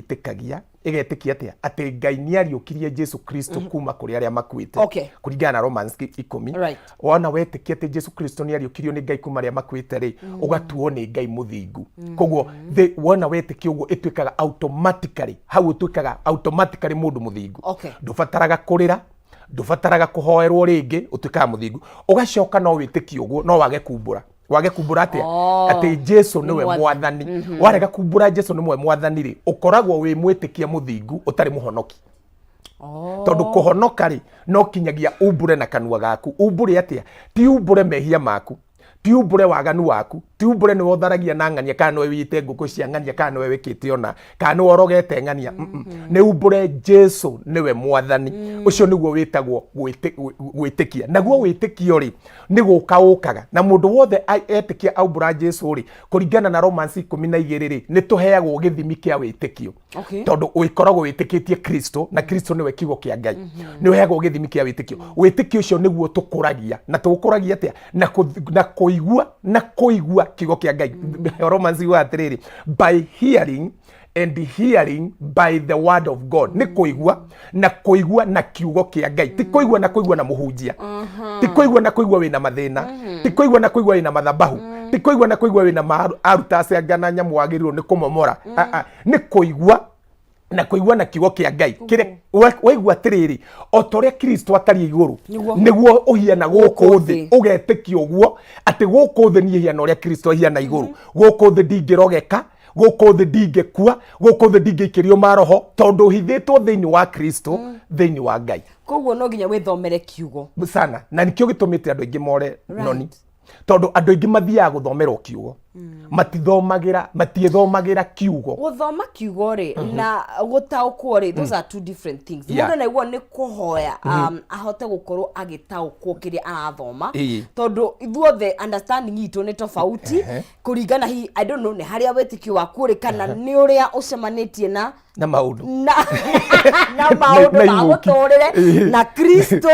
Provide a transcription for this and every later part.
Ĩtĩkagia, ĩgetĩkia atĩa? Atĩ Ngai nĩ ariũkirie Jesu Kristo kuma kũrĩ arĩa makuĩte, kũringana na Romans 10. Wona wetĩkia atĩ Jesu Kristo nĩ ariũkirio nĩ Ngai kuma arĩa makuĩte rĩ, ũgatuo nĩ Ngai mũthingu. Koguo wona wetĩkia ũguo, ĩtuĩkaga automatically, hau ũtuĩkaga automatically mũndũ mũthingu. Ndũbataraga kũrĩra, ndũbataraga kũhoerwo rĩngĩ, ũtuĩkaga mũthingu. Ũgacoka no wĩtĩkie ũguo, no wage kumbũra. Wage kumbũra atĩa? Atĩ Jesu nĩwe Mwathani. Mwathani. Warega kumbũra Jesu nĩwe mwathani rĩ, ũkoragwo wĩ mwĩtĩkia mũthingu ũtarĩ mũhonoki. Tondũ kũhonoka rĩ, no kinyagia umbũre na kanua gaku. Umbũre atĩa? Ti umbũre mehia maku, ti umbũre waganu waku, ti umbũre nĩwe ũtharagia na ng'ania, kana nĩwe wĩite ngũkũ cia ng'ania, kana nĩwe wĩkĩte ona, kana nĩwe ũrogete ng'ania. Nĩ umbũre Jesu nĩwe mwathani. Ũcio nĩguo wĩtagwo gwĩtĩkia. Naguo wĩtĩkio rĩ, nĩ gũka ũkaga na mũndũ wothe etĩkia aumbũra Jesu rĩ, kũringana na Romans 12 rĩ, nĩ tũheagwo gĩthimi kĩa wĩtĩkio. Tondũ ũkoragwo wĩtĩkĩtie Kristo, na Kristo nĩwe kiugo kĩa Ngai, nĩ ũheagwo gĩthimi kĩa wĩtĩkio. Wĩtĩkio ũcio nĩguo tũkũragia. Na tũkũragia atĩa? Na kũigua, na kũigua kiugo kĩa Ngai. Romans yugaga atĩrĩrĩ, by hearing and hearing by the word of God. Nĩ kũigua na kũigua na kiugo kĩa Ngai, ti kũigua na kũigua na mũhunjia, ti kũigua na kũigua wĩna mathĩna, ti kũigua na kũigua wĩna mathabahu, ti kũigua na kũigua wĩna aruta anga na nyamũ wagĩrĩirwo nĩ kũmomora. Ah, ah. Nĩ kũigua na kũigua na kiugo kĩa Ngai kĩrĩa waigua atĩrĩrĩ, o ta ũrĩa Kristo atariĩ igũrũ, nĩguo ũhiana gũkũ Gũkũ thĩ. thĩ. Ũgetĩkia ũguo atĩ gũkũ thĩ niĩ hiana ũrĩa Kristo ahiana igũrũ. Gũkũ thĩ ndingĩrogeka, gũkũ thĩ ndingĩkua, gũkũ thĩ ndingĩikĩrio maroho, tondũ hithĩtwo thĩinĩ wa Kristo, thĩinĩ wa Ngai. Koguo no nginya wĩthomere kiugo. Sana. Na nikĩo gĩtũmĩte andũ aingĩ more. Noni tondũ andũ aingĩ mathiaga gũthomerwo kiugo, matithomagĩra, matiĩthomagĩra kiugo. Gũthoma kiugo rĩ na gũtaũkwo rĩ, those are two different things. Mũndũ naiguo nĩ kũhoya ahote gũkorwo agĩtaũkwo kĩrĩa arathoma, tondũ ithuothe understanding itũ nĩ tofauti, kũringana hihi, I don't know, nĩ harĩa wĩtĩkio waku ũrĩ, kana nĩ ũrĩa ũcemanĩtie na Na maũndũ na maũndũ na ma igũki. mũtũrĩre na Kristo.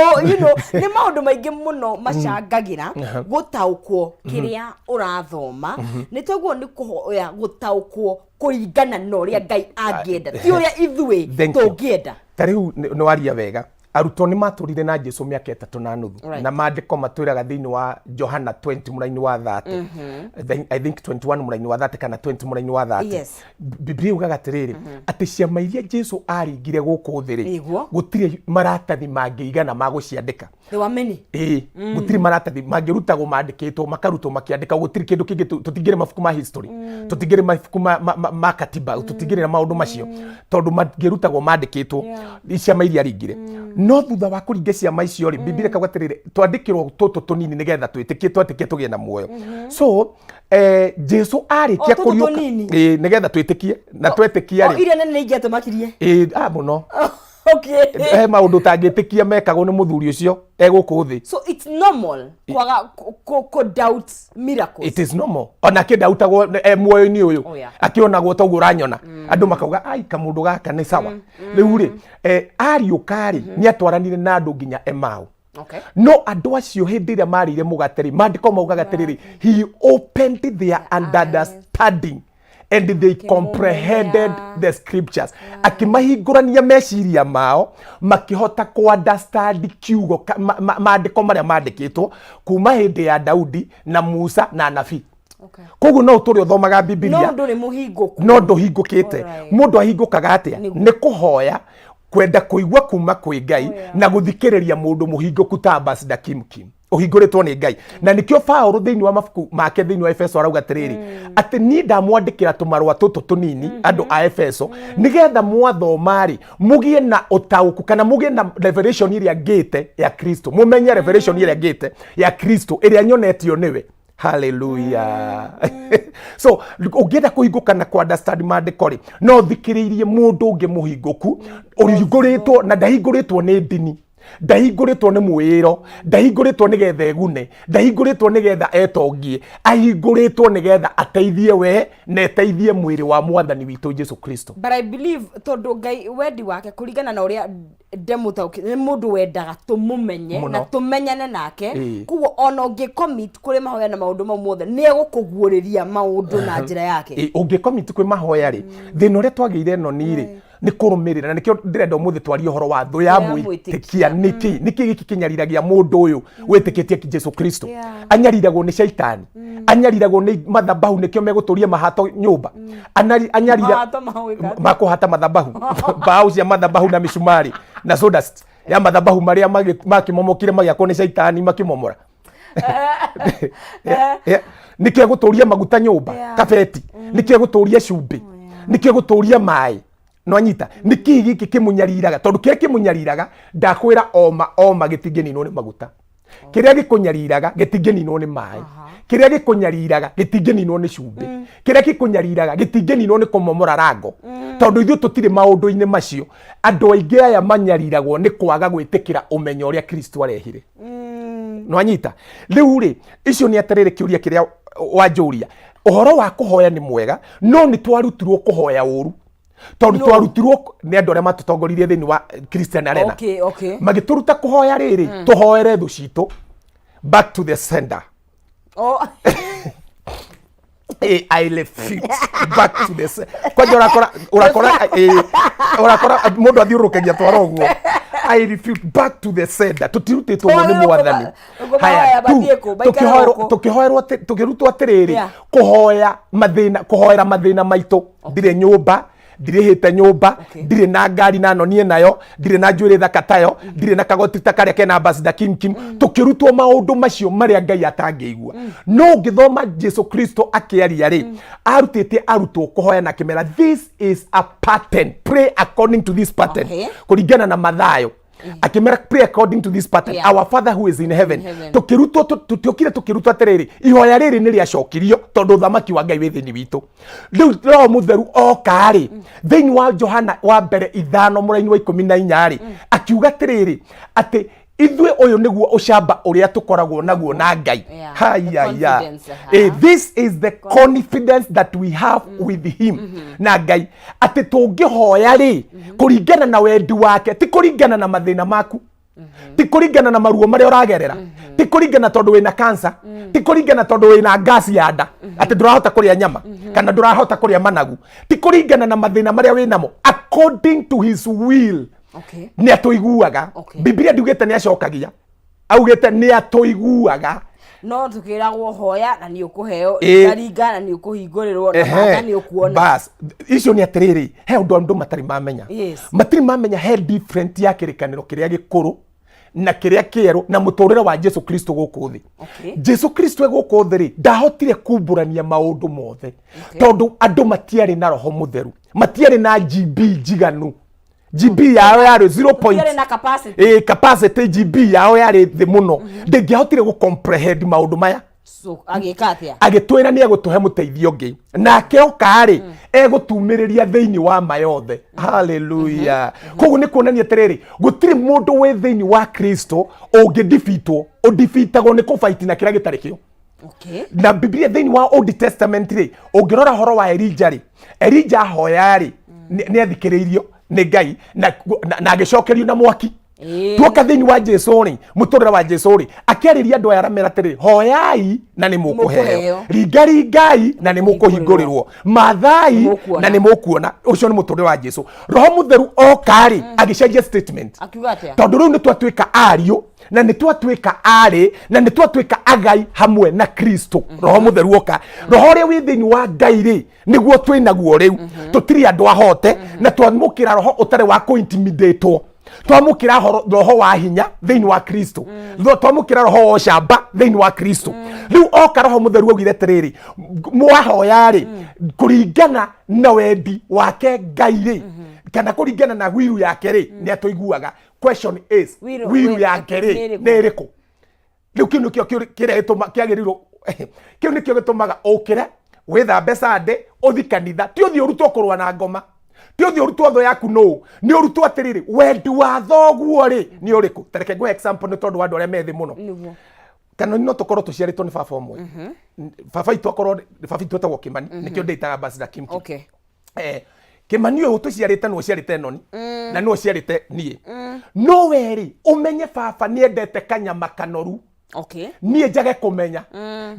Nĩ maũndũ maingĩ mũno macangagĩra gũtaũkwo kĩrĩa ũrathoma. Nĩ toguo nĩ kũhoya gũtaũkwo kũringana na ũrĩa Ngai angĩenda, ti ũrĩa ithuĩ Thank you. tũngĩenda. Ta rĩu nĩ waria wega. Arutwo nĩ matũrire na Jesu mĩaka 3.5. Na maandĩko matwĩraga thĩinĩ wa Johana 20 mũraini wa 30. I think 21 mũraini wa 30 kana 20 mũraini wa 30. Biblia yugaga atĩrĩrĩ, atĩ ciama iria Jesu aringire gũkũ thĩ rĩ, gũtirĩ maratathi mangĩigana ma gũciandĩka. There were many. Ĩĩ, gũtirĩ maratathi mangĩrutagwo mandĩkĩtwo, makarutwo makĩandĩka. Gũtirĩ kĩndũ kĩngĩ. Tũtingĩrĩ mabuku ma history, tũtingĩrĩ mabuku ma katiba, tũtingĩrĩ na maũndũ macio, tondũ mangĩrutagwo mandĩkĩtwo ciama iria aringire. No thutha wa kũringa ciama icio rĩ, Biblia ĩkauga atĩrĩrĩ, twandĩkĩrwo tũtũ tũnini nĩgetha twĩtĩkie, twetĩkie tũgĩe na muoyo. So Jesu arĩkia O, tũtũ kũriũka tũnini? Ĩĩ, nĩgetha twĩtĩkie, na twetĩkia O, rĩ, iria nene nĩ ingĩatũmakirie. Ĩĩ, ah, mũno. He maũndũ ũtangĩtĩkia mekagwo nĩ mũthuri ũcio e gũkũ thĩ. So it's normal kwaga ku doubt miracles? It is normal. Ona akĩndautagwo e muoyo-inĩ ũyũ, akĩonagwo toguo ũranyona, andũ makauga, ai, kamũndũ gaka nĩ sawa. Rĩu rĩ, ariũka rĩ, nĩ atwaranire na andũ nginya Emau. No andũ acio hĩndĩ ĩrĩa marĩire mũgate rĩ, maandĩko maugaga atĩrĩrĩ, he opened their understanding and they comprehended the scriptures. Akĩmahingũrania meciria mao, makĩhota kũ understand kiugo maandĩko marĩa mandĩkĩtwo kuma hĩndĩ ya Daudi na Musa na anabii. Koguo no ũtũre ũthomaga Bibilia, no ndũrĩ mũhingũku. No ndũhingũkĩte. Mũndũ ahingũkaga atĩa? Nĩ kũhoya, kwenda kũigua kuma kwĩ Ngai, na gũthikĩrĩria mũndũ mũhingũku ta Ambassador Kim Kim, ũhingũrĩtwo nĩ Ngai. Na nĩkĩo Paũlũ thĩinĩ wa mabuku make thĩinĩ wa Efeso arauga atĩrĩrĩ, atĩ niĩ ndamwandĩkĩra tũmarũa tũtũ tũnini, andũ a Efeso, nĩgetha mwathoma rĩ, mũgĩe na ũtaũku, kana mũgĩe na revelation ĩrĩa ngĩte ya Kristo, mũmenye revelation ĩrĩa ngĩte ya Kristo, ĩrĩa nyonetio nĩwe. Haleluya! So ũngĩenda kũhingũka na kũ understand maandĩko rĩ, no thikĩrĩirie mũndũ ũngĩ mũhingũku, ũhingũrĩtwo, na ndahingũrĩtwo nĩ ndini, ndahingũrĩtwo nĩ mwĩĩro, ndahingũrĩtwo nĩgetha egune, ndahingũrĩtwo nĩgetha etongie, ahingũrĩtwo nĩgetha ateithie we na eteithie mwĩrĩ wa Mwathani witũ Jesu Kristo. But I believe tondũ Ngai wendi wake kũringana na ũrĩa Ndemũtaũki nĩ mũndũ wendaga tũmũmenye Mũno. na tũmenyane nake. Koguo ona ũngĩ commit kũrĩ mahoya na maũndũ mau mothe, nĩ egũkũguũrĩria maũndũ na njĩra yake. Ũngĩ commit kwĩ mahoya rĩ, thĩna ũrĩa twagĩire ĩno ni rĩ, nĩ kũrũmĩrĩra, na nĩkĩo ndĩrenda ũmũthĩ twarie ũhoro wa thũ ya Ya mwĩtĩkia. Nĩkĩ nĩkĩ gĩkĩ kĩnyariragia mũndũ ũyũ wĩtĩkĩtie Jesu Kristo? Anyariragwo nĩ caitani, anyariragwo nĩ mathabahu, nĩkĩo megũtũria mahato nyũmba. Anyarira Mahato magwĩka atĩa? Makũhata mathabahu, mbaũ cia mathabahu na mĩcumarĩ na sawdust ya mathabahu marĩa makĩmomokire magĩakwo nĩ caitani makĩmomora. Nĩkĩo gũtũria maguta nyũmba, kabeti, nĩkĩo gũtũria cumbĩ, nĩkĩo gũtũria maĩ nwanyita. Nĩkĩ gĩkĩ kĩmũnyariraga? Tondũ kĩrĩa kĩmũnyariraga, ndakwĩra oma oma, gĩtingĩninwo nĩ maguta. Kĩrĩa gĩkũnyariraga gĩtingĩninwo nĩ maĩ. Kĩrĩa gĩkũnyariraga gĩtingĩninwo nĩ cumbĩ. Kĩrĩa gĩkũnyariraga gĩtingĩninwo nĩ kũmomora rango, tondũ ithuĩ tũtirĩ maũndũ-inĩ macio. Andũ aingĩ aya manyariragwo nĩ kwaga gwĩtĩkĩra ũmenyo ũrĩa Kristo arehire. Nwanyita? Rĩu rĩ, icio nĩ atĩrĩrĩ, kĩũria kĩrĩa wanjũria ũhoro wa kũhoya nĩ mwega, no nĩ twarutirwo kũhoya ũru, tondũ No. twarutirwo nĩ andũ arĩa matũtongoririe thĩinĩ wa Christian Arena. Magĩtũruta kũhoya rĩrĩ, tũhoere thũ citũ back to the sender. Oh. I refute back to the sender. Kwanja ũrakora mũndũ athiũrũrũkagia twara ũguo. I refute back to the sender. Tũtirutĩtwo ũguo nĩ Tũhoerwo mwathani. Kũmahoya Haya, tu, mathiĩ kũ, maikare gũkũ. Tũkĩrutwo atĩrĩrĩ, kũhoya mathĩna, kũhoera mathĩna maitũ. Ndirĩ nyũmba, ndirĩhĩte nyũmba, ndirĩ na ngari na nonie nayo, ndirĩ na njuĩrĩ thaka tayo, ndirĩ na kagoti ta karĩa kena ambassador Kim Kim. Tũkĩrutwo maũndũ macio marĩa Ngai atangĩigua. No ũngĩthoma Jesu Kristo akĩaria rĩ, arutĩte arutwo kũhoya na akĩmera, "This is a pattern, pray according to this pattern." Kũringana na Mathayo akĩmera, "Pray according to this pattern." "Our Father who is in heaven." Heaven. Tũkĩrutwo tũtiokire tũkĩrutwo atĩrĩrĩ, ihoya rĩrĩ nĩ rĩacokirio tondũ ũthamaki wa Ngai wĩ thĩinĩ witũ. Rĩu Roho Mũtheru oka rĩ, thĩinĩ wa Johana wa mbere 5 mũraini wa 14 rĩ, akiuga atĩrĩrĩ, atĩ ithuĩ ũyũ nĩguo ũcamba ũrĩa tũkoragwo naguo na Ngai. The Haya, confidence, aha. This is the confidence that we have with him, na Ngai, atĩ tũngĩhoya rĩ, kũringana na wendi wake, ti kũringana na mathĩna maku, ti kũringana na maruo marĩa ũragerera, ti kũringana tondũ wĩna cancer, ti kũringana tondũ wĩna gas ya nda atĩ ndũrahota kũrĩa nyama kana ndũrahota kũrĩa managu, ti kũringana na mathĩna marĩa wĩnamo, according to his will. Nĩ atũiguaga. Bibilia ndiugĩte nĩ acokagia, augĩte nĩ atũiguaga. No tukiragwo hoya na nĩ ũkũheo, ringa na nĩ ũkũhingũrĩrwo, na matha nĩ ũkuona. Bas, icio nĩ atĩrĩrĩ, he ũndũ andũ matarĩ mamenya. Matirĩ mamenya he different ya kĩrĩkanĩro kĩrĩa gĩkũrũ na kĩrĩa kĩerũ na mũtũrĩre wa Jesu Kristo gũkũ thĩ. Jesu Kristo e gũkũ thĩ rĩ, ndahotire kumbũrania maũndũ mothe, tondũ andũ matiarĩ na Roho Mũtheru, matiarĩ na GB njiganu. GB yao yarĩ 0 point Gũtiarĩ na capacity. Capacity GB yao yarĩ thĩ mũno, ndĩngĩahotire gũ comprehend maũndũ maya. So agĩka atĩa? Agĩtwĩra nĩ egũtũhe mũteithio ũngĩ, nake oka-rĩ, egũtumĩrĩria thĩinĩ wa ma yothe. Haleluya! Koguo nĩ kuonania atĩrĩrĩ, gũtirĩ mũndũ wĩ thĩinĩ wa Kristo ũngĩdefeatwo. Ũdefeatagwo nĩ kũbaiti na kĩrĩa gĩtarĩ kĩo. Na Biblia thĩinĩ wa Old Testament rĩ, ũngĩrora horo wa Elija rĩ, Elija ahoya rĩ, nĩ athikĩrĩirio nĩ Ngai na agĩcokerio na mwaki. Tuoka thĩinĩ wa Jesu rĩ, mũtũrĩre wa Jesu rĩ, akĩarĩria andũ aya aramera atĩrĩ, "Hoyai na nĩ mũkũheo, Mũkũheo. ringaringai na nĩ mũkũhingũrĩrwo, mathai Nĩ mũkuona." na nĩ mũkuona." Ũcio nĩ mũtũrĩre wa Jesu. Roho Mũtheru oka rĩ, agĩcenjia statement. Akiuga atĩa? Tondũ rĩu nĩ twatuĩka ariũ na nĩ twatuĩka arĩ na nĩ twatuĩka agai hamwe na Kristo. Roho Mũtheru oka, roho ũrĩa wĩ thĩinĩ wa Ngai rĩ, nĩguo twĩ naguo rĩu. Tũtirĩ andũ ahote na twamũkĩra roho ũtarĩ wa kũintimidatwo. Twamũkĩra roho wa hinya thĩinĩ wa Kristo. Twamũkĩra roho wa ũcamba thĩinĩ wa Kristo. Rĩu oka Roho Mũtheru augire atĩrĩrĩ, mwahoya rĩ, kũringana na wendi wake Ngai rĩ, kana kũringana na wiru yake rĩ, nĩ atũiguaga. Question is, wiru yake rĩ nĩ ĩrĩkũ? Nĩ ĩrĩkũ? Rĩu kĩu nĩkĩo kĩrĩa kĩagĩrĩirwo, kĩu nĩkĩo gĩtũmaga ũkĩre, wĩthambe sande, ũthi kanitha. Ti ũthiĩ ũrutwo kũrũa na ngoma, ti ũthiĩ ũrutwo thũ yaku nũũ, nĩ ũrutwo atĩrĩrĩ, wendi wa thoguo rĩ nĩ ũrĩkũ? Ta reke ngũhe example nĩ tondũ wa andũ arĩa methĩ mũno. Kana no tũkorwo tũciarĩtwo nĩ baba ũmwe. Baba itũ akorwo, baba itũ etagwo Kĩmani, nĩkĩo ndĩtaga Ambassador Kim Kim. Kimani ũyũ tũciarĩte nĩ ũciarĩte noni. Na nĩwe ũciarĩte niĩ. No we rĩ, ũmenye baba nĩendete kanyama kanoru. Niĩ njage kũmenya,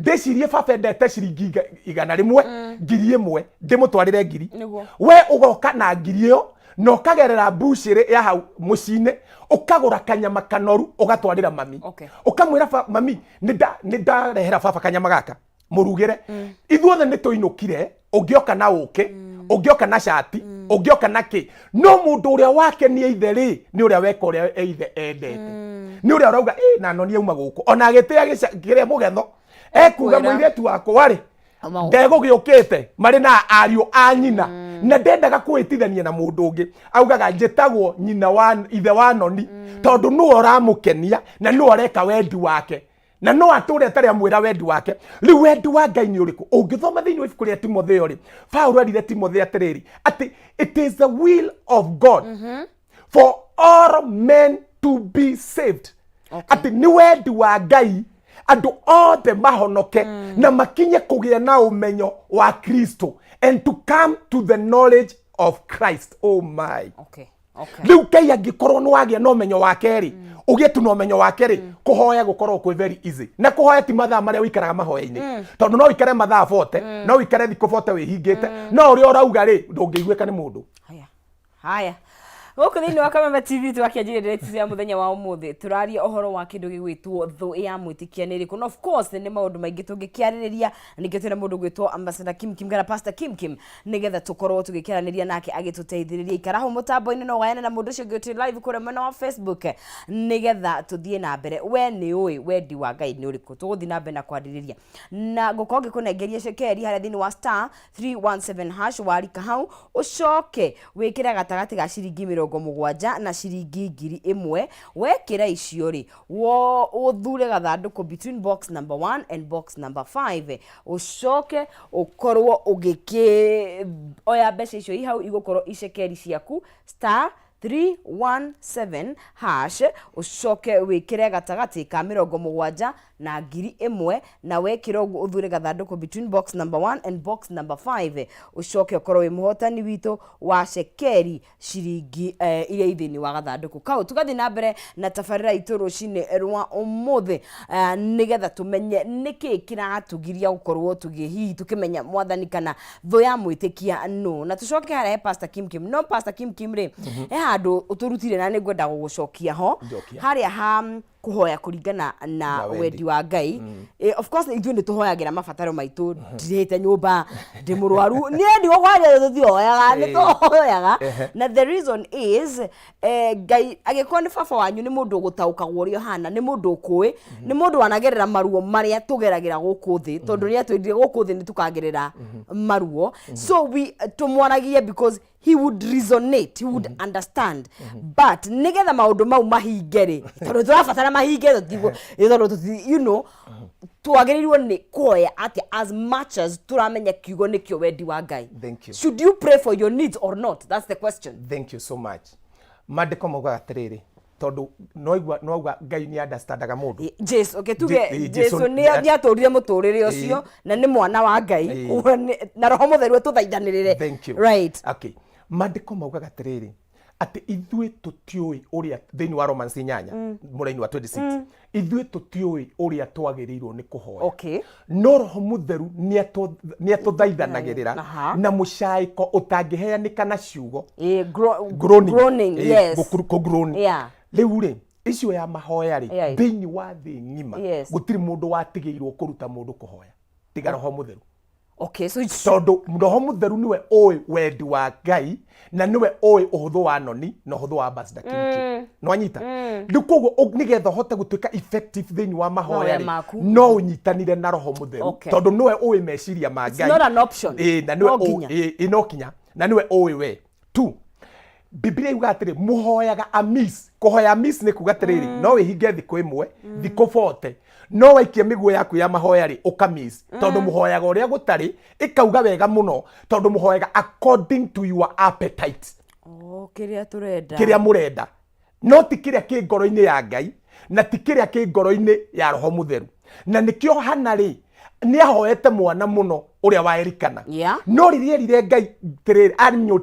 ndĩcirie baba endete ciringi 100, 1000, ndĩmũtwarĩre 1000. We ũgoka na 1000 ĩyo na ũkagerera mbucĩrĩ ya hau mũciĩ-inĩ, ũkagũra kanyama kanoru, ũgatwarĩra mami. Ũkamwĩra, "Mami, nĩ ndarehera baba kanyama gaka, mũrugĩre." Ithuothe nĩ tũinũkire, ũngĩoka na ũkĩ, ũngĩoka na cati, ũngĩoka na kĩ, no mũndũ ũrĩa wakenia ithe rĩ, nĩ ũrĩa weka ũrĩa ithe endete, nĩ ũrĩa ũrauga "Ĩ, na noni auma gũkũ ona agĩtĩa kĩrĩa mũgetho ekuga." Kwĩra. Mũirĩtu wakwa rĩ, ndegũgĩũkĩte marĩ na ariũ a nyina na ndendaga kwĩtithania na mũndũ ũngĩ, augaga, "Njĩtagwo nyina wa ithe wa noni," tondũ nĩwe ũramũkenia na nĩwe ũreka wendi wake, na no atũre atarĩ amwĩra wendi wake. Rĩu wendi wa Ngai nĩ ũrĩkũ? Ũngĩthoma thĩinĩ wa ibuku rĩa Timotheo rĩ, Paulo erire Timotheo atĩrĩrĩ, atĩ it is the will of God for all men to be saved, atĩ nĩ wendi wa Ngai andũ othe mahonoke na makinye kũgĩa na ũmenyo wa Kristo, and to come to the knowledge of Christ. Oh my! Rĩu Ngai angĩkorwo nĩ wagĩa na ũmenyo wake rĩ, ũgĩe tu na ũmenyo wake rĩ, kũhoya gũkorwo kwĩ very easy. Na kũhoya ti mathaa marĩa ũikaraga mahoya-inĩ, tondũ no ũikare mathaa 40, no ũikare thikũ 40 wĩhingĩte, no ũrĩa ũrauga rĩ, ndũngĩiguĩka nĩ mũndũ. Haya haya, gũkũ thĩinĩ wa Kameme TV tũgakĩanjĩrĩria ndeereti ya mũthenya wa ũmũthĩ, tũraria ũhoro wa kĩndũ gĩgwĩtwo thũ ya mwĩtĩkia nĩ ĩrĩkũ. Na of course nĩ maũndũ maingĩ tũngĩkĩarĩrĩria, na ningĩ twĩna mũndũ ũgwĩtwo Ambassador Kim Kim kana Pastor Kim Kim, nĩgetha tũkorwo tũgĩkĩaranĩria nake agĩtũteithĩrĩria. Ikara hau mũtambo-inĩ, no ũgayane na mũndũ ũcio ũngĩ ũtĩ live kũrĩa mwena wa Facebook, nĩgetha tũthiĩ na mbere. We nĩ ũĩ wendi wa Ngai nĩ ũrĩkũ? Tũgũthiĩ na mbere na kwarĩrĩria na ngũkorwo ngĩkũnengeria cekeri harĩa thĩinĩ wa *317#. Warika hau, ũcoke wĩkĩre gatagatĩ ga ciringi 70 na ciringi 1000. Wekĩra icio rĩ, wo ũthure gathandũkũ between box number 1 and box number 5, ũcoke ũkorwo ũgĩkĩ oya mbeca icio i hau, igũkorwo icekeri ciaku, *317#, ũcoke wĩkĩre gatagatĩ ka 70 na 1000. Na wekĩra ũguo, ũthure gathandũkũ between box number 1 and box number 5, ũcoke ũkorwo wĩ mũhotani witũ wa cekeri ciringi iria i thĩinĩ wa gathandũkũ kau. Tũgathiĩ na mbere na tabarĩra itũ rũcinĩ rwa ũmũthĩ, nĩgetha tũmenye nĩkĩ kĩratũgiria gũkorwo tũgĩ hihi tũkĩmenya mwathani kana thũ ya mwĩtĩkia nũ. Na tũcoke harĩa he Pastor Kim Kim. No Pastor Kim Kim rĩ, he handũ ũtũrutire na nĩ ngwenda gũgũcokia ho. Njokia. Harĩa ha kũhoya kũringana na Na wendi. Wendi wa Ngai. Of course ithuĩ nĩ tũhoyagĩra mabataro maitũ, ndirĩte nyũmba, ndĩ mũrwaru, niĩ ndigũkwaria, tũtioyaga, nĩ tũhoyaga. Na the reason is, Ngai angĩkorwo nĩ baba wanyu, nĩ mũndũ ũgũtaũkagwo ũrĩa ũhana, nĩ mũndũ ũkũĩ, nĩ mũndũ wanagerera maruo marĩa tũgeragĩra gũkũ thĩ, tondũ nĩ atwĩrire gũkũ thĩ nĩ tũkagerera maruo. So we tũmwaragie because he would resonate, he would understand. But nĩgetha maũndũ mau mahinge rĩ, tondũ tũrabatara mahinge, tondũ twagĩrĩirwo nĩ kũhoya atĩa, as much as tũramenya kiugo nĩkĩo wendi wa Ngai? Thank you. Should you pray for your needs or not? That's the question. Thank you so much. Maandĩko maugaga atĩrĩrĩ, tondũ noigua noiga Ngai nĩ understandaga mũndũ. Jesu, okay, tuge Jesu Jesu nĩ atũrire mũtũrĩre ũcio na nĩ mwana wa Ngai. Ũguo na Roho Mũtheru atũthaithanĩrĩre. Thank you. Okay, maandĩko maugaga atĩrĩrĩ, atĩ ithuĩ tũtiũĩ ũrĩa, thĩinĩ wa Romans 8 mũraini wa 26, ithuĩ tũtiũĩ ũrĩa twagĩrĩirwo nĩ kũhoya, no Roho Mũtheru nĩ atũthaithanagĩrĩra na mũcaĩko ũtangĩheanĩka na ciugo. Groaning. Groaning, yes. Kũ-groan. Rĩu rĩ, icio ya mahoya rĩ, thĩinĩ wa thĩ ng'ima gũtirĩ mũndũ watigĩirwo kũruta mũndũ kũhoya tiga Roho Mũtheru. Okay, so it's Tondũ Roho Mũtheru nĩwe ũĩ wendi wa Ngai na nĩwe ũĩ ũhũthũ wa noni na ũhũthũ wa Ambassador Kim Kim. Nĩwanyita? Rĩu koguo nĩgetha ũhote gũtuĩka effective thĩinĩ wa mahoya Mahoya rĩ, maku. no ũnyitanire na Roho Mũtheru, tondũ nĩwe ũĩ meciria ma Ngai. Not an option. Ĩĩ, na nĩwe No nginya. Ĩĩ, no kinya na nĩwe ũĩ we tu. Biblia yuga atĩrĩ, mũhoyaga amis. Kũhoya amis nĩ kuga atĩrĩrĩ, no wĩhinge thikũ 1, thikũ 40, no waikia mĩguo yaku ya mahoya rĩ, ũkamis, tondũ mũhoyaga ũrĩa gũtarĩ. Ĩkauga wega mũno, tondũ mũhoyaga according to your appetite. Oh, kĩrĩa tũrenda. Kĩrĩa mũrenda, no ti kĩrĩa kĩ ngoro-inĩ ya Ngai na ti kĩrĩa kĩ ngoro-inĩ ya Roho Mũtheru. Na nĩkĩo Hana rĩ, nĩ ahoete mwana mũno ũrĩa wa Elikana, no rĩrĩa erire Ngai atĩrĩrĩ,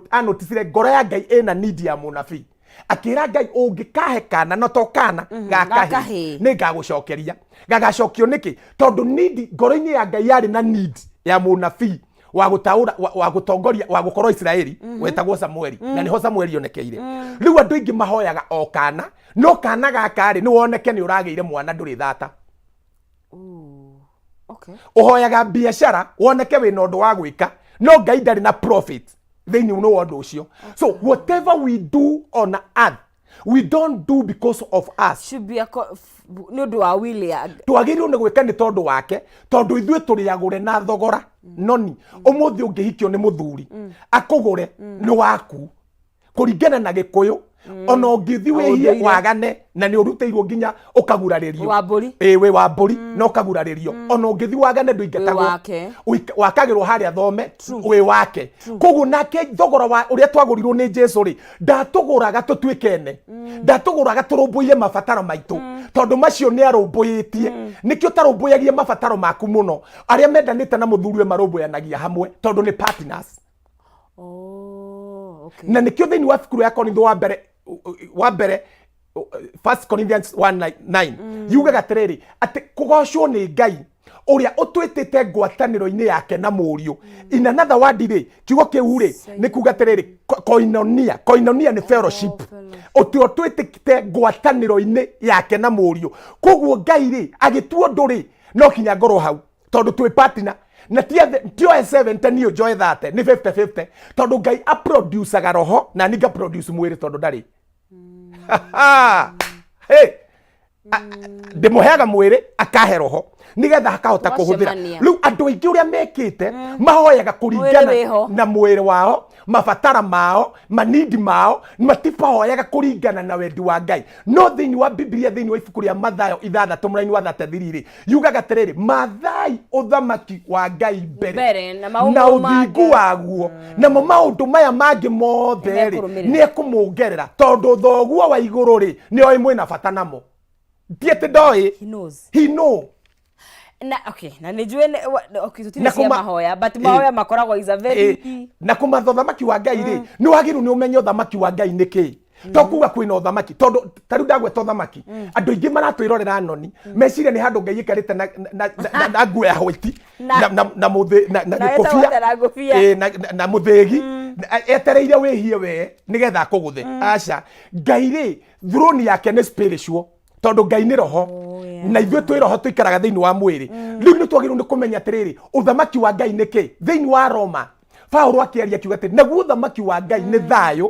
anoticire ngoro ya Ngai ĩna need ya mũnabii. Akĩra Ngai, ũngĩkahe kana, no to kana ga ga kahĩĩ, kahĩĩ. Nĩ ngagũcokeria. Gagacokio nĩkĩ? Tondũ need ngoro-inĩ ya Ngai yarĩ na need ya mũnabii wa gũtaũra, wa gũtongoria, wa gũkorwo Isiraeli, wetagwo Samueli, na nĩho Samueli onekeire. Rĩu andũ aingĩ mahoyaga o kana, no kana gaka rĩ, nĩ woneke nĩ ũragĩire mwana, ndũrĩ thata. Ooh, okay. Ũhoyaga biacara woneke wĩna ũndũ wa gwĩka, no Ngai ndarĩ na profit thĩinĩ wa ũndũ ũcio. So whatever we do on earth, we don't do because of us. Should be a nĩ ũndũ wa will ya Twagĩrĩirwo nĩ gwĩka nĩ tondũ wake, tondũ ithuĩ tũrĩ agũre na thogora. Noni ũmũthĩ ũngĩhikio nĩ mũthuri akũgũre, nĩ waku kũringana na Gĩkũyũ. Ona ũngĩthi wĩhie, Ũndũire. wagane, na nĩ ũrutĩirwo nginya ũkagurarĩrio. Wa mbũri. Ĩ, wĩ wa mbũri na ũkagurarĩrio. Ona ũngĩthi wagane, ndũingatagwo. Wĩ wake. Wakagĩrwo harĩa thome, wĩ wake. Koguo nake thogora wa ũrĩa twagũrirwo nĩ Jesu rĩ, ndatũgũraga tũtuĩke ene, ndatũgũraga tũrũmbũiye mabataro maitũ, tondũ macio nĩ arũmbũyĩtie. Nĩkĩo ũtarũmbũyagia mabataro maku mũno. Arĩa mendanĩte na mũthuri we marũmbũyanagia hamwe, tondũ nĩ partners. Oh, okay. Na nĩkĩo thĩinĩ wa cukuru ya Korintho wa mbere, First Corinthians 1:9, yugaga atĩrĩrĩ, atĩ kũgocwo nĩ Ngai ũrĩa ũtwĩtĩte ngwatanĩro-inĩ yake na Mũriũ. In another word rĩ, kiugo kĩu rĩ, nĩ kuga atĩrĩrĩ, koinonia. Koinonia nĩ fellowship. Ũtĩ ũtwĩtĩte ngwatanĩro-inĩ yake na Mũriũ. Koguo Ngai rĩ, agĩtua ũndũ rĩ, no kinya ngorwo hau, tondũ twĩ partner, na ti tioe 70, niĩ njoe 30, nĩ 50 50, tondũ Ngai aproducaga roho na niĩ ngaproduce mwĩrĩ, tondũ ndarĩ. Hey! Ndĩmũheaga mwĩrĩ, akahe roho, nĩgetha akahota kũhũthĩra. Tũgacemania. Rĩu andũ aingĩ ũrĩa mekĩte, mahoyaga kũringana Mwĩrĩ wĩho. na mwĩrĩ wao, mabatara mao, manindi mao, matibahoyaga kũringana na wendi wa Ngai. No thĩinĩ wa Bibilia, thĩinĩ wa ibuku rĩa Mathayo 6 mũraini wa 33 rĩ, yugaga atĩrĩrĩ, mathai ũthamaki wa Ngai mbere, Mbere, na maũndũ na ũthingu mangĩ. waguo, namo maũndũ maya mangĩ mothe rĩ, Nĩmekũrũmĩrĩra. nĩ ekũmũngerera, tondũ thoguo wa igũrũ rĩ, nĩ oĩ mwĩna bata namo. Ti atĩ ndoĩ. He knows. He know. Na okay, na nĩ njũĩ okay, tũtirĩ Na cia mahoya, but mahoya makoragwo is a very Na kũmatha ũthamaki wa Ngai rĩ, nĩ wagĩrĩirwo nĩ ũmenye ũthamaki wa Ngai nĩ kĩĩ. To kuga kwĩna ũthamaki, tondũ ta rĩu ndagweta ũthamaki, andũ aingĩ maratwĩrorera noni meciria nĩ handũ Ngai ĩkarĩte na nguo ya white, na mũthĩ na Na gĩkũbia. etagwo na ngũbia. Ĩ, na mũthĩgi, etereire wĩhie we nĩgetha akũgũthe. Aca, Ngai rĩ, throne yake nĩ spiritual, tondũ Ngai nĩ roho. Oh, yeah. Na ithuĩ twĩ roho, tũikaraga thĩinĩ wa mwĩrĩ. Rĩu nĩ twagĩrĩirwo nĩ kũmenya atĩrĩrĩ, ũthamaki wa Ngai nĩ kĩ. Thĩinĩ wa Roma, Paulo akĩaria akiuga atĩ naguo ũthamaki wa Ngai nĩ thayũ,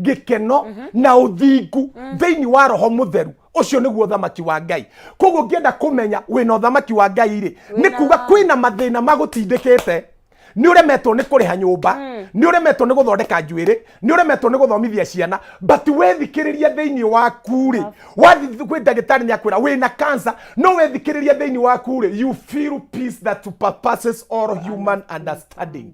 gĩkeno na ũthingu thĩinĩ wa Roho Mũtheru. Ũcio nĩguo ũthamaki wa Ngai. Koguo ũngĩenda kũmenya wĩna ũthamaki wa Ngai rĩ, nĩ kuga kwĩna mathĩna magũtindĩkĩte, nĩ ũremetwo nĩ kũrĩha nyũmba, nĩ ũremetwo nĩ gũthondeka njuĩrĩ, nĩ ũremetwo nĩ gũthomithia ciana, but wethikĩrĩria thĩinĩ waku rĩ, wathiĩ kwĩ ndagĩtarĩ nĩ akwĩra wĩna cancer, no wethikĩrĩria thĩinĩ waku rĩ, you feel peace that surpasses all human understanding.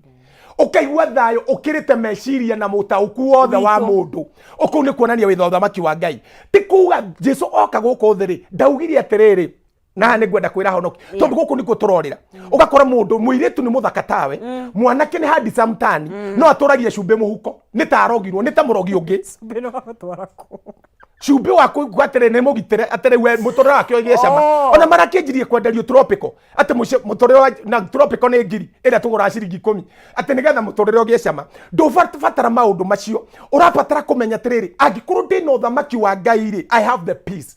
Ũkaigua thayũ ũkĩrĩte meciria na mũtaũku wothe wa Witũ. mũndũ. Ũkũu nĩ kuonania wĩtha ũthamaki wa Ngai. Ti kuga Jesu oka gũkũ thĩ rĩ, ndaugire atĩrĩrĩ, na haha nĩ ngwenda kwĩra honoki, tondũ gũkũ nĩkuo tũrorĩra. Ũgakora mũndũ mũirĩtu nĩ mũthaka tawe, mwanake nĩ handsome tani, no atũragia cumbĩ mũhuko, nĩ ta arogirwo, nĩ ta mũrogi ũngĩ. Cumbĩ no gũtwara kũ? Cumbĩ wa kũigua atĩrĩ nĩ mũgitĩre, atĩrĩ we mũtũrĩre wake ũgĩe cama. Oh. Ona marakĩnjirie kwenderio tropical, atĩ mũtũrĩre wa na tropical nĩ ngiri ĩrĩa tũgũraga ciringi 10, atĩ nĩgetha mũtũrĩre ũgĩe cama. Ndũbatara maũndũ macio, ũrabatara kũmenya atĩrĩrĩ, angĩkorwo ndĩna ũthamaki wa Ngai rĩ, I have the peace,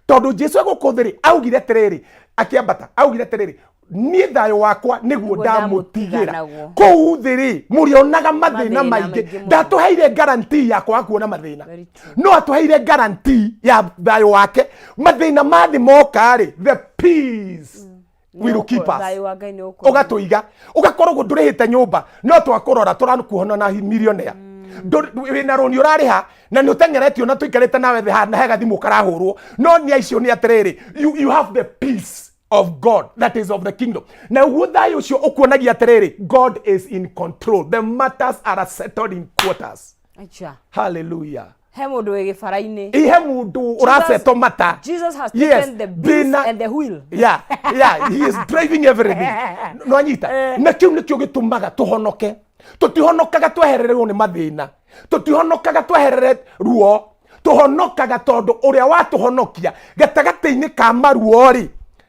tondũ Jesu egũkũ thĩ rĩ, augire atĩrĩrĩ, akĩambata augire atĩrĩrĩ, niĩ thayũ wakwa nĩguo Nĩguo ndamũtigĩra. ndamũtiga naguo. Kũu thĩ rĩ, mũrĩonaga mathĩna Mathĩna maingĩ. maingĩ mũno. Ndatũheire guarantee ya kwaga kuona mathĩna, Very true. no atũheire guarantee ya thayũ wake. Mathĩna ma thĩ moka rĩ, the peace will keep us. Thayũ wa Ngai nĩ ũkũrũmĩrĩra. Ũgatũiga, ũgakorwo ũguo ndũrĩhĩte nyũmba, no twakũrora tũrakuona na millionaire. Wĩna rũni ũrarĩha na nĩ ũteng'eretio na tũikarĩte nawe thĩ haha na he gathimũ karahũrwo, no nĩ aicio nĩ atĩrĩrĩ, you have the peace of God that is of the kingdom. Na ũguo thayũ ũcio ũkuonagia atĩrĩrĩ, God is in control, the matters are settled in quarters. Acha. Hallelujah. He mũndũ wĩ gĩbara-inĩ. Ihe mũndũ ũraceto mata. Jesus has Yes, taken the beast and the wheel. Yeah, he is driving everything. No anyita. Na kĩu nĩkĩo gĩtũmaga tũhonoke. Tũtihonokaga twehererwo nĩ mathĩna. Tũtihonokaga tweherere ruo, tũhonokaga tondũ ũrĩa watũhonokia gatagatĩ-inĩ ka maruo rĩ,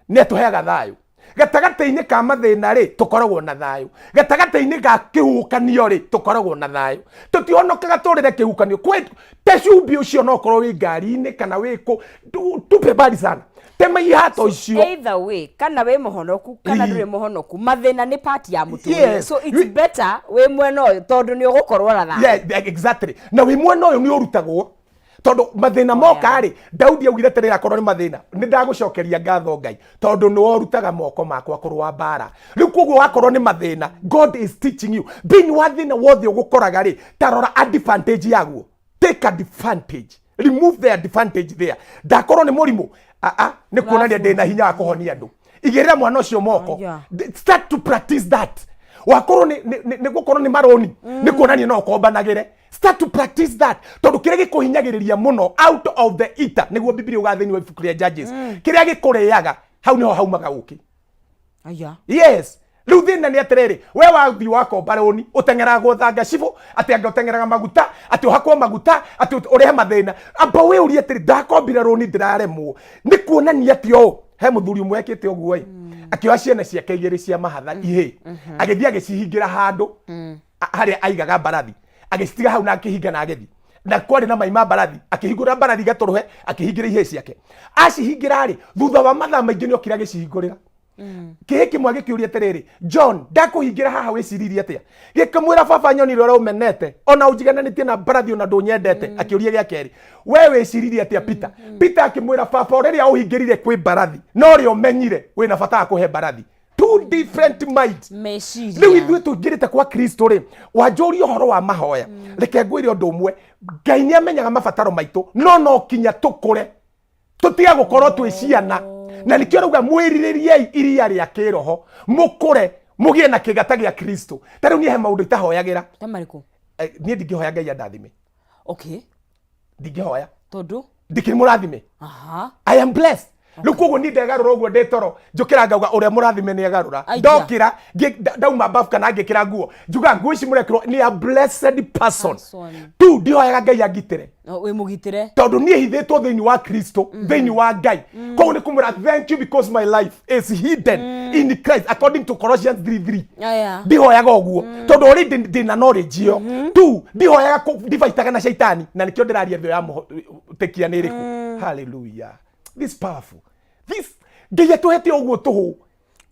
nĩ atũheaga thayũ. Gatagatĩ-inĩ ka mathĩna rĩ, tũkoragwo na thayũ. Gatagatĩ-inĩ ga kĩhuhũkanio rĩ, tũkoragwo na thayũ. Tũtihonokaga tũrĩre kĩhuhũkanio. Kwĩ te cumbĩ ũcio no ũkorwo wĩ ngari-inĩ kana wĩ kũ, tupe mbali sana, tema ihato icio. Either way, kana wĩ mũhonoku kana ndũrĩ mũhonoku, mathĩna nĩ part ya mũtũrĩre. So it's better wĩ mwena ũyũ tondũ nĩ ũgũkorwo na thayũ. Yeah, exactly. Na wĩ mwena ũyũ nĩ ũrutagwo tondũ mathĩna moka rĩ, Daudi augire atĩrĩrĩ, akorwo nĩ mathĩna, nĩ ndagũcokeria ngatho Ngai tondũ nĩ worutaga moko makwa kũrũa mbara. Rĩu koguo wakorwo nĩ mathĩna, God is teaching you. Thĩinĩ wa thĩna wothe ũgũkoraga rĩ, ta rora advantage yaguo. Take advantage, remove the advantage there. Ndakorwo nĩ mũrimũ, aa, nĩ kuonania ndĩna hinya wa kũhonia andũ. Igĩrĩra mwana ũcio moko. Start to practice that. Wakorwo nĩ gũkorwo nĩ marũni, nĩ kuonania no ũkombanagĩre. Start to practice that, tondũ kĩrĩa gĩkũhinyagĩrĩria mũno out of the eater, nĩguo Bibilia ugaga thĩinĩ wa ibuku rĩa Judges, kĩrĩa gĩkũrĩaga hau nĩho haumaga ũkĩ. Aya. Yes. Rĩu thĩna nĩ atĩrĩrĩ, we wathiĩ wakomba rũni, ũteng'eraga gũthanga cibũ, atĩ anga ũteng'eraga maguta, atĩ ũhakwo maguta, atĩ ũrehe mathĩna. Amba wĩũrie atĩrĩ, ndakombire rũni ndĩraremwo, nĩ kuonania atĩ ũũ he mũthuri ũmwe ekĩte ũguo ĩ, akĩoya ciana ciake igĩrĩ cia mahatha ihĩ, agĩthiĩ agĩcihingĩra handũ harĩa aigaga mbarathi, agĩcitiga hau na akĩhinga na agĩthiĩ. Na kwarĩ na mai ma mbarathi, akĩhingũra mbarathi gatũrũhe, akĩhingĩra ihĩĩ ciake. Acihingĩra rĩ, thutha wa mathaa maingĩ nĩ okire agĩcihingũrĩra. Kĩhĩ kĩmwe gĩkĩũria atĩrĩrĩ, John, ndakũhingĩra haha wĩciririe atĩa? Gĩkĩmwĩra, baba, nyonire ũrĩa ũmenete, ona ũnjigananĩtie na mbarathi, ona ndũnyendete. Akĩũria gĩa kerĩ, we wĩciririe atĩa, Peter? Peter akĩmwĩra, baba, rĩrĩa ũhingĩrire kwĩ mbarathi, no rĩ ũmenyire wĩna bata wa kũhe mbarathi. Two different minds. Meciria. Rĩu ithuĩ tũingĩrĩte kwa Kristo rĩ, wanjũria ũhoro wa mahoya, reke ngwĩre ũndũ ũmwe. Ngai nĩ amenyaga mabataro maitũ, no no kinya tũkũre, tũtige gũkorwo twĩ ciana. Na nĩkĩo rauga mwĩrirĩriei iria rĩa kĩroho, mũkũre, mũgĩe na kĩgata gĩa Kristo. Ta rĩu niĩ he maũndũ itahoyagĩra. Ta marĩkũ? Niĩ ndingĩhoya Ngai andathime. Ndingĩhoya. Tondũ? Ndikĩrĩ mũrathime. I am blessed. Rĩu koguo niĩ ndegarũra ũguo ndĩ toro, njũkĩra ngauga ũrĩa mũrathime nĩ agarũra. Aija. Ndokĩra ndauma bafu kana ngĩkĩra nguo, njugaga nguo ici mũrekĩrwo nĩ a blessed person. Person. Tu ndihoyaga Ngai angitĩre. No, wĩ mũgitĩre. Tondũ niĩ hithĩtwo thĩinĩ wa Kristo, thĩinĩ wa Ngai. Koguo nĩ kũmwĩra thank you because my life is hidden in Christ according to Colossians 3:3. Aya. Ndihoyaga ũguo tondũ already ndĩna knowledge ĩyo. Tu ndihoyaga ndibaitaga na shaitani, na nĩkĩo ndĩraria thĩ ya mũtekia nĩ ĩrĩkũ. Hallelujah, this powerful, this Ngai atũhete ũguo tũhũ.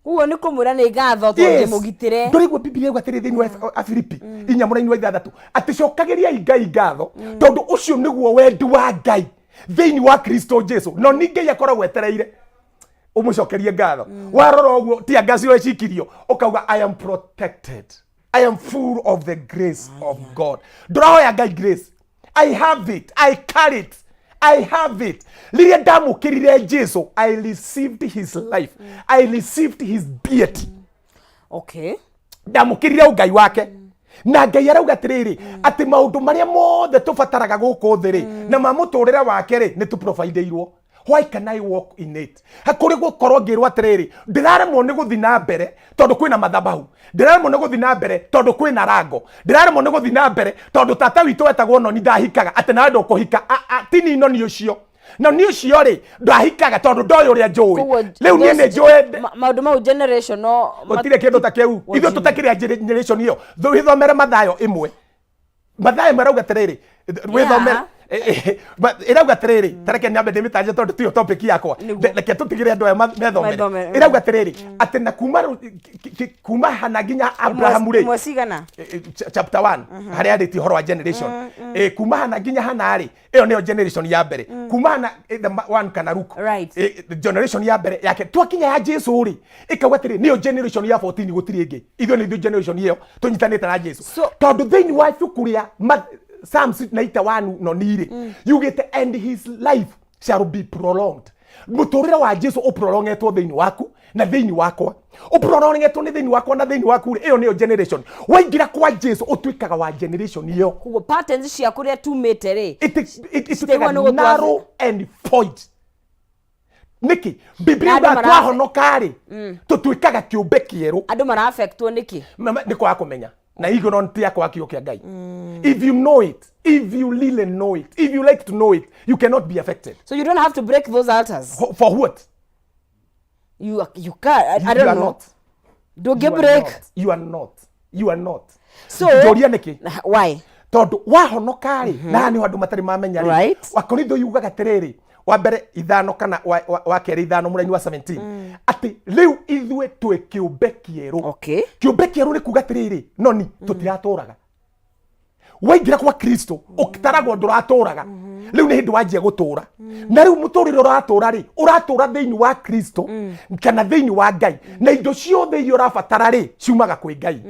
Koguo nĩ kũmwĩra nĩ ngatho tondũ ndĩ mũgitĩre. Ndũraigua Bibilia yuga atĩrĩ thĩinĩ wa Afilipi 4:6 atĩ cokagĩriai Ngai ngatho tondũ ũcio nĩguo wendi wa Ngai thĩinĩ wa Kristo Jesu. No nĩ Ngai akoragwo etereire ũmũcokerie ngatho. Warora ũguo tia ngacio ecikirio, ũkauga, I am protected, I am full of the grace of God. Ndũrahoya Ngai grace. I have it, I carry it, I have it. Rĩrĩa ndamũkĩrire Jesu, I received his life, I received his deity. Ndamũkĩrire ũngai wake. Na Ngai arauga atĩrĩrĩ, atĩ maũndũ marĩa mothe tũbataraga gũkũ thĩ rĩ, na ma mũtũrĩre wake rĩ, nĩ tũprovideirwo. Why can I walk in it? Hakũrĩ gũkorwo ngĩrwo atĩrĩrĩ, ndĩraremwo nĩ gũthiĩ na mbere tondũ kwĩna mathabahu, ndĩraremwo nĩ gũthiĩ na mbere tondũ kwĩna rango, ndĩraremwo nĩ gũthiĩ na mbere tondũ tata witũ wetagwo noni ndahikaga, atĩ nawe ndũkũhika. Ti ni noni ũcio, na ni ũcio rĩ ndahikaga tondũ ndoĩ ũrĩa njũĩ. Koguo Rĩu niĩ nĩ njũĩ. Maũndũ mau generation no gũtirĩ kĩndũ ta kĩu. Ithuĩ tũtakĩrĩ a generation ĩyo. Wĩthomere Mathayo 1. Mathayo marauga atĩrĩrĩ, wĩthomere ĩrauga atĩrĩrĩ, ta reke nyambe ndĩmĩtanje tondũ tiyo topic yakwa. Reke tũtigĩre andũ aya methomere. Methomere. Ĩrauga atĩrĩrĩ, atĩ na kuma kuma Hana nginya Abrahamu rĩ, Ĩmwe cigana? Chapter 1 harĩa arĩtie ũhoro wa generation. Kuma Hana nginya Hana rĩ, ĩyo nĩyo generation ya mbere. Kuma Hana, the one kana Luke. Generation ya mbere yake twakinya ya Jesu rĩ, ĩkauga atĩrĩ nĩyo generation ya 14, gũtirĩ ĩngĩ. Ithuĩ nĩ ithuĩ generation ĩyo tũnyitanĩte na Jesu. Tondũ thĩinĩ wa ibuku rĩa Psalms 91 no nirĩ yugĩte, and his life shall be prolonged. Mũtũrĩre wa Jesu ũprolongetwo thĩinĩ waku na thĩinĩ wakwa, ũprolongetwo nĩ thĩinĩ wakwa na thĩinĩ waku rĩ, ĩyo nĩyo generation. Waingĩra kwa Jesu ũtuĩkaga wa generation ĩyo. Koguo patterns cia kũrĩa tumĩte rĩ, It Citigwo nĩ ituĩkaga gũtwa- narrow and void. Nĩkĩ Biblia Na andũ yugaga twahonoka rĩ, tũtuĩkaga kĩũmbe kĩerũ? Andũ mara affectwo nĩkĩ? Nĩ kwaga kũmenya. Na ignorant yakwa kiugo kĩa Ngai. If you know it, if you really know it, if you like to know it, you cannot be affected. So you don't have to break those altars. For what? You can, I You don't are know. not. Ndũngĩ You are break. not. You are not. You are not. So Njũria nĩkĩ? Why? Tondũ wahonoka rĩ, na haha nĩho andũ matarĩ mamenya rĩ, Wakorintho yugaga atĩrĩrĩ, wa mbere 5 kana wa kerĩ 5 mũraini wa 17, atĩ rĩu ithuĩ twĩ kĩũmbe kĩerũ. Kĩũmbe kĩerũ nĩ kuga atĩrĩrĩ, noni tũtiratũraga. Waingĩra kwa Kristo ũtaragwo ndũratũraga, rĩu nĩ hĩndĩ wanjia gũtũra. Na rĩu mũtũrĩre ũratũra rĩ, ũratũra thĩinĩ wa Kristo kana thĩinĩ wa Ngai, na indo ciothe iria ũrabatara rĩ, ciumaga kwĩ Ngai.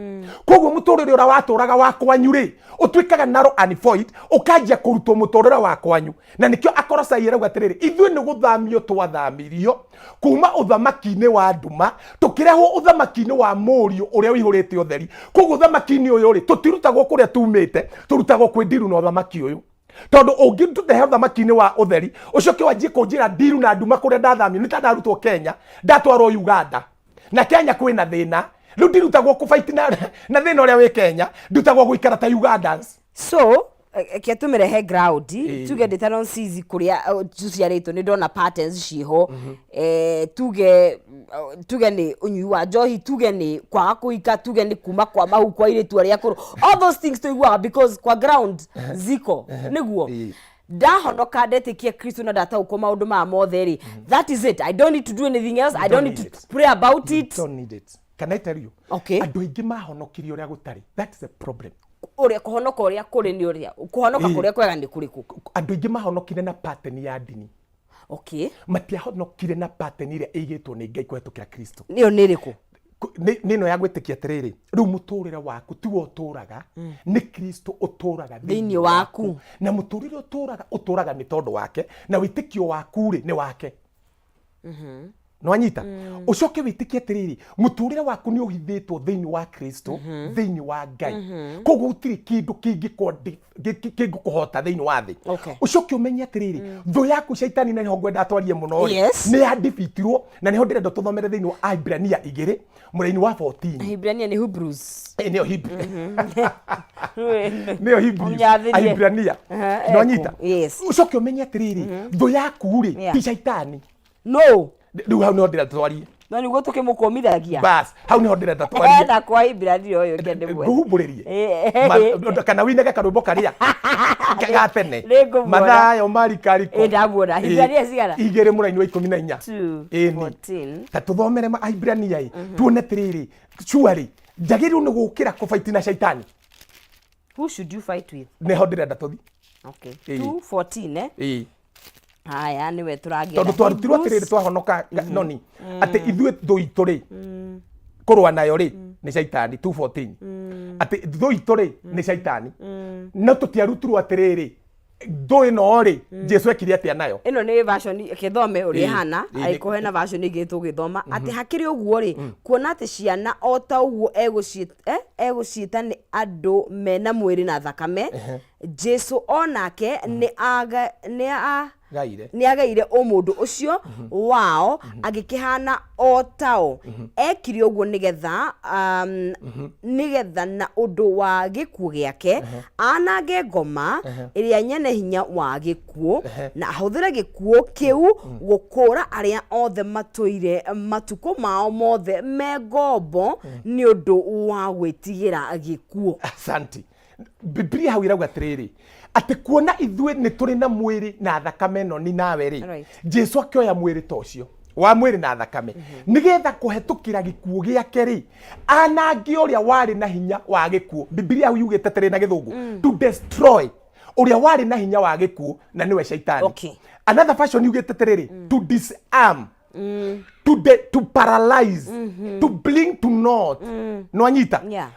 Koguo mũtũrĩre ũrĩa watũraga wa kwanyu rĩ, ũtuĩkaga narrow and void, ũkanjia kũrutwo mũtũrĩre wa kwanyu. Na nĩkĩo Akorosai arauga atĩrĩrĩ, ithuĩ nĩ gũthamio twathamirio kuma ũthamaki-inĩ wa nduma tũkĩrehwo ũthamaki-inĩ wa mũriũ ũrĩa ũihũrĩte ũtheri. Koguo ũthamaki-inĩ ũyũ rĩ, tũtirutagwo kũrĩa tumĩte, tũrutagwo kwĩ ndiru na ũthamaki ũyũ. Tondũ ũngĩtũtehe ũthamaki-inĩ wa ũtheri, ũcoke wanjie kũnjĩra ndiru na nduma kũrĩa ndathamio, nĩ ta ndarutwo Kenya ndatwarwo Uganda, na Kenya kwĩna thĩna. Rĩu ndirutagwo kũbaiti na thĩna ũrĩa wĩ Kenya, ndutagwo gũikara ta Ugandans. So ke tũmĩrehe ground. Tuge ndĩ ta Nonsizi kũrĩa tũciarĩtwo, nĩ ndona patterns ciĩho. Tuge nĩ ũnyui wa njohi, tuge nĩ kwaga kũhika, tuge nĩ kuma kwa mahu kwa airĩtu arĩa akũrũ, all those things tũiguaga because kwa ground ziko nĩguo. Ndahonoka, ndetĩkia Kristo na ndataũkwo maũndũ maya mothe rĩ, that is it. I don't need to do anything else. I don't need need to it. Pray about it. Don't need it. Can I tell you? Okay. Andũ aingĩ mahonokirie ũrĩa gũtarĩ. That's the problem. Ũrĩa kũhonoka ũrĩa kũrĩ nĩ ũrĩa kũhonoka kũrĩa kwega nĩ kũrĩkũ? Andũ aingĩ mahonokire na pattern ya ndini. Matiahonokire na pattern ĩrĩa ĩigĩtwo nĩ Ngai kũhetũkĩra Kristo. Nĩyo nĩ ĩrĩkũ? Nĩ ĩno ya gwĩtĩkia atĩrĩrĩ, rĩu mũtũrĩre waku tiwe ũtũraga, nĩ Kristo ũtũraga thĩinĩ waku. Na mũtũrĩre ũtũraga, ũtũraga nĩ tondũ wake, na wĩtĩkio waku rĩ, nĩ wake. Nwanyita? Ũcoke wĩtĩkie atĩrĩrĩ, mũtũrĩre waku nĩ ũhithĩtwo thĩinĩ wa Kristo, thĩinĩ wa Ngai. Koguo gũtirĩ kĩndũ kĩngĩkũhota thĩinĩ wa thĩ. Ũcoke ũmenye atĩrĩrĩ, thũ yaku Shaitani, na nĩho ngwenda twarie mũno rĩ, nĩ yadibitirwo, na nĩho ndĩrenda tũthomere thĩinĩ wa Aibrania 2 mũraini wa 14. Hibrania nĩ Hebrews. Nĩyo Hebrew, nĩyo Hebrews. Ũnyathĩrie. Aibrania. Nwanyita? Yes. Ũcoke ũmenye atĩrĩrĩ, thũ yaku rĩ, ti Shaitani. No. Rĩu hau nĩho ndĩrenda twarie. No nĩguo tũkĩmũkũmithagia. Bas, hau nĩho ndĩrenda twarie. Enda kwa Hibrania ũyũ kende mwethe. Ngũhumbũrĩrie. Kana winege karwĩmbo karĩa ga tene. Nĩngũmuona. Mathayo marikariko. Ndamuona. Hibrania cigana? 2 mũraini wa 14. 2, Ĩni. 14. Ta tũthomere Aibrania ĩ, tuone atĩrĩrĩ, surely njagĩrĩirwo nĩ gũkĩra kũbaiti na Shaitani? Who should you fight with? Nĩho ndĩrenda tũthi. Okay. 2, 14, eh? Ĩĩ. Haya, nĩwe tũragĩra. Tondũ twarutirwo atĩrĩrĩ, twahonoka, noni atĩ ithuĩ thũ itũ rĩ, kũrũa nayo rĩ, nĩ Shaitani. 214, atĩ thũ itũ rĩ, nĩ Shaitani. No tũtiarutirwo atĩrĩrĩ, thũ ĩno rĩ, Jesu ekire atĩa nayo? Ĩno nĩ version kĩthome ũrĩa ĩhana. Angĩkorwo hena version ĩngĩ tũgĩthoma atĩ hakĩrĩ ũguo rĩ, kuona atĩ ciana o ta ũguo egũciĩta nĩ andũ mena mwĩrĩ na thakame, Jesu onake nĩ Gaire. Nĩ agaire ũmũndũ ũcio wao, agĩkĩhana o tao. Ekire ũguo nĩgetha na ũndũ wa gĩkuũ gĩake anange ngoma ĩrĩa nyene hinya wa gĩkuũ, na ahũthĩre gĩkuũ kĩu gũkũũra arĩa othe matũire matukũ mao mothe me ngombo nĩ ũndũ wa gwĩtigĩra gĩkuũ. Asante. Biblia hau irauga atĩrĩrĩ, atĩ kuona ithuĩ nĩ tũrĩ na mwĩrĩ na thakame ĩno ni nawe rĩ, Jesu akĩoya mwĩrĩ ta ũcio wa mwĩrĩ na thakame, nĩgetha kũhetũkĩra gĩkuũ gĩake rĩ, anange ũrĩa warĩ na hinya wa gĩkuũ. Biblia hau yugĩte atĩrĩ na Gĩthũngũ, to destroy ũrĩa warĩ na hinya wa gĩkuũ, na nĩwe Shaitani. Another version yugĩte atĩrĩrĩ, to disarm, to paralyze, to bring to naught. Nwanyita? Yeah.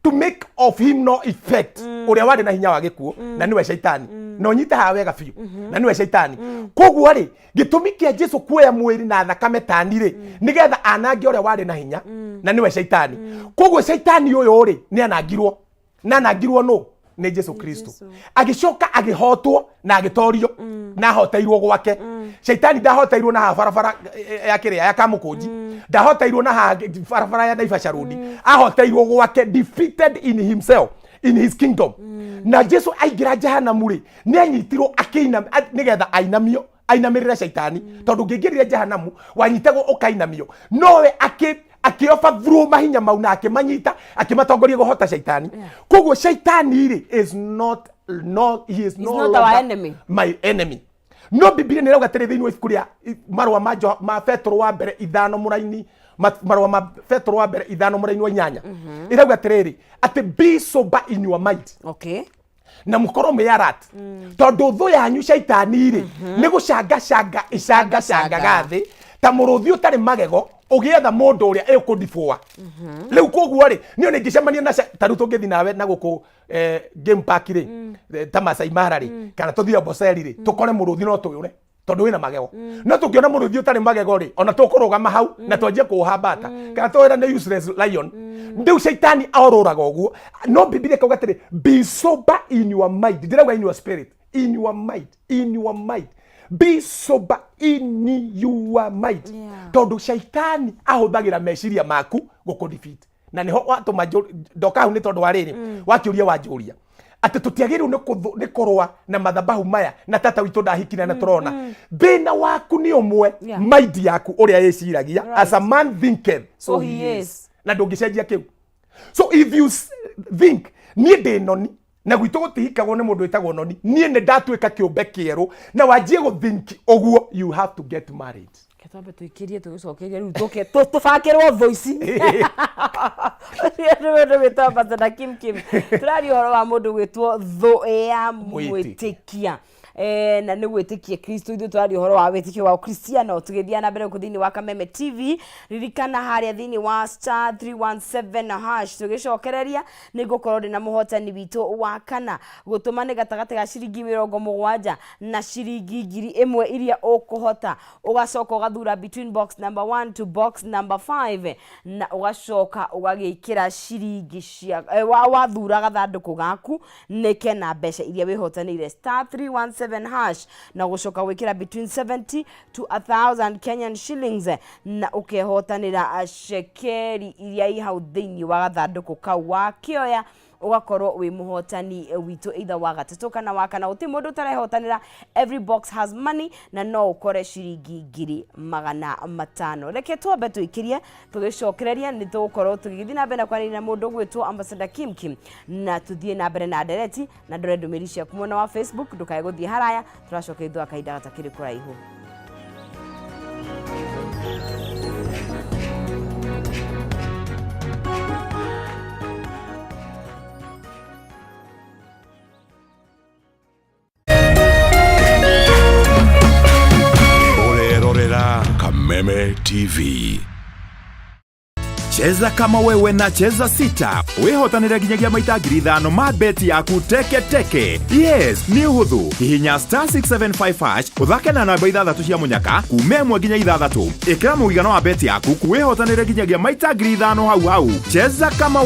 To make of him no effect, ũrĩa warĩ na hinya wa gĩkuũ, na nĩwe Shaitani. Na ũnyite haha wega biũ, na nĩwe Shaitani. Koguo rĩ, gĩtũmi kĩa Jesu kuoya mwĩrĩ na thakame tani rĩ, nĩgetha anange ũrĩa warĩ na hinya, na nĩwe Shaitani. Koguo Shaitani ũyũ rĩ, nĩ anangirwo, na anangirwo nũ? Nĩ Jesu Kristo. Agĩcoka agĩhotwo na agĩtorio na ahoteirwo gwake. Shaitani ndahoteirwo na haha barabara ya kĩrĩa ya Kamũkũnji, ndahoteirwo na haha barabara ya Naivasha Road, ahoteirwo gwake, defeated in himself, in his kingdom. Na Jesu aingĩra jehanamu rĩ, nĩ anyitirwo akĩina nĩgetha ainamio, ainamĩrĩre shaitani, tondũ ũngĩingĩrire jehanamu wanyitagwo ũkainamio. Nowe akĩ akĩ overthrow mahinya mau na akĩmanyita, akĩmatongoria kũhota shaitani. Koguo shaitani rĩ is not, no, he is no not our longer enemy. My enemy. No Bibilia nĩ ĩrauga atĩrĩ thĩinĩ wa ibuku rĩa marũa ma ma Petero wa mbere 5 mũraini, marũa ma Petero wa mbere 5 mũraini wa 8, ĩrauga atĩrĩrĩ atĩ be sober in your mind, na mũkorwo mwĩ alert, tondũ thũ yanyu shaitani rĩ nĩ gũcangacanga ĩcangacangaga thĩ ta mũrũthi ũtarĩ magego ũgĩetha mũndũ ũrĩa ĩkũndibũa. Rĩu koguo rĩ, niĩ ona ingĩcemania na ta rĩu tũngĩthiĩ nawe na gũkũ game park rĩ, ta Masai Mara rĩ, kana tũthiĩ Amboseli rĩ, tũkore mũrũthi, no tũyũre tondũ wĩna magego. No tũngĩona mũrũthi ũtarĩ magego rĩ, ona tũkũrũgama hau na twanjie kũũhambata kana tũwĩra nĩ useless lion. Rĩu shaitani orũraga ũguo, no Bibilia ĩkauga atĩrĩ, be sober in your mind. Ndĩrauga in your spirit, in your mind, in your mind. Be sober in your mind, tondũ shaitani ahũthagĩra meciria maku gũkũ defeat. Na nĩho watũma ndoka hau, nĩ tondũ wa rĩrĩ wakĩũria wanjũria atĩ tũtiagĩrĩirwo nĩ kũrũa na mathabahu maya na tata witũ ndahikire na tũrona thĩna waku nĩ ũmwe, mind yaku ũrĩa ĩciragia. As a man thinketh, so so he he is. Is. Na ndũngĩcenjia kĩu. So if you think niĩ ndĩ noni na gwitũ gũtihikagwo nĩ mũndũ wĩtagwo noni, niĩ nĩ ndatuĩka kĩũmbe kĩerũ, na wanjie gũthink ũguo, you have to get married. Reke twambe tũikĩrie, tũgĩcokerie rĩu tũke tũbakĩrwo thũ ici. Ũcio wĩtwo Ambassador Kim Kim, tũraria ũhoro wa mũndũ gwĩtwo thũ ya Mwĩtĩkia. Mwĩtĩkia. Na nĩ gwĩtĩkia Kristo. Ithuĩ tũraria ũhoro wa wĩtĩkio wa Ũkristiano tũgĩthiĩ na mbere gũkũ thĩinĩ wa Kameme TV. Ririkana harĩa thĩinĩ wa star 317 hash, tũgĩcokereria nĩ ngũkorwo ndĩ na mũhotani witũ wa kana. Gũtũma nĩ gatagatĩ ga ciringi 70 na ciringi 1000 iria ũkũhota, ũgacoka ũgathura between box number 1 to box number 5, na ũgacoka ũgagĩkĩra ciringi cia wathura gathandũkũ gaku nĩke na mbeca iria wĩhotanĩire, star 317 hash, na gũcoka gwĩkĩra between 70 to 1000 Kenyan shillings, na ũkehotanĩra cekeri iria i hau thĩinĩ wa gathandũkũ kau. Wakĩoya ũgakorwo wĩ mũhotani witũ either wa gatatũ kana wa kana. Gũtirĩ mũndũ ũtarehotanĩra, every box has money, na no ũkore ciringi 500,000. Reke twambe tũikĩrie, tũgĩcokereria nĩ tũgũkorwo tũgĩthiĩ na mbere na kwaranĩria na mũndũ ũgwĩtwo Ambassador Kim Kim, na tũthiĩ na mbere na ndereti na ndore ndũmĩrĩri ciaku mwena wa Facebook. Ndũkae gũthiĩ haraya, tũracoka ithuĩ kahinda gatakĩrĩ kũraihu. Ũrerorera Kameme TV. Cheza kama wewe na Cheza Sita wĩhotanĩre nginyagia maita 5,000 ma beti yaku teke teke. Yes, nĩ ũhũthũ. Hihinya star 675 hash, ũthake na namba ithathatũ cia mũnyaka kuma 1 nginya 6. Ĩkĩra mũigana wa beti yaku wĩhotanĩre nginyagia maita 5,000 hau hau. Cheza kama.